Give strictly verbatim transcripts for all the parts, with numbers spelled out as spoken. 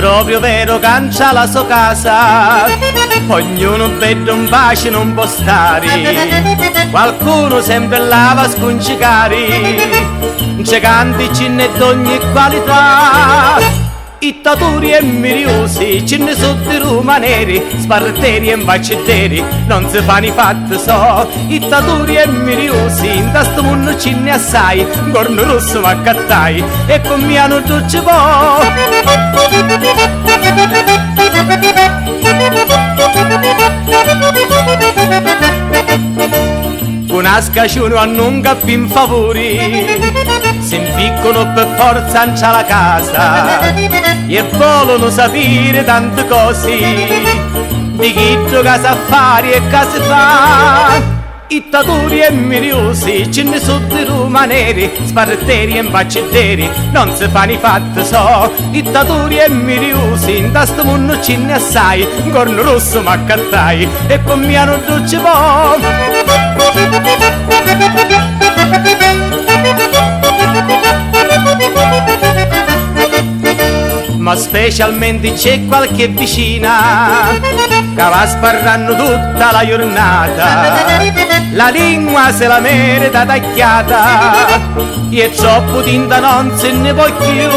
Propriu veru ca ntra la so casa ognunu beddu 'n paci nun pò stari, qualcunu sempri l'ava a scuncicari, nce canti ci nn'è d'ogni qualità. Ittaturi e miriusi ci nni su di rumaneri, sparteri e 'nvaccidderi, non si fani fatti so. Ittaturi e miriusi, nta stu munnu ci nni assai, 'n cornu russu m'accattai e cu mia nuddu ci vo. Cu na scaciuni o annunca pi 'n favuri, si 'nficcunu pi forza ntra la casa e volunu sapiri tanti cosi di chiddu ca sa fari e ca si fa. Ittaturi e miriusi, ci nni su di rumaneri, sparteri e 'nvaccidderi, non si fani fatti so. Ittaturi e miriusi, nta stu munnu ci nni assai, 'n cornu russu m'accattai e cu mia nuddu ci vo. Ma specialmenti c'è qualche vicina ca va sparrannu tutta la jurnata, la lingua se la merita tagghiata, e troppu tinta non si nni vo cchiù.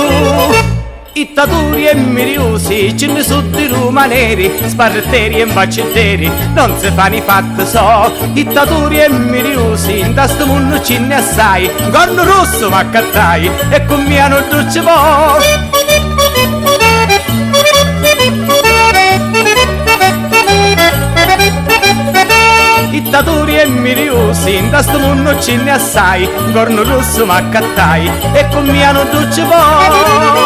Ittaturi e miriusi, ci nni su di rumaneri, sparteri e 'nvaccidderi, non si fani fatti so. Ittaturi e miriusi, nta stu munnu ci nni assai, 'n cornu russu m'accattai e cu mia nuddu ci vo. Ittaturi e miriusi, nta stu munnu ci nni assai, 'n cornu russu m'accattai e cu mia nuddu ci vo.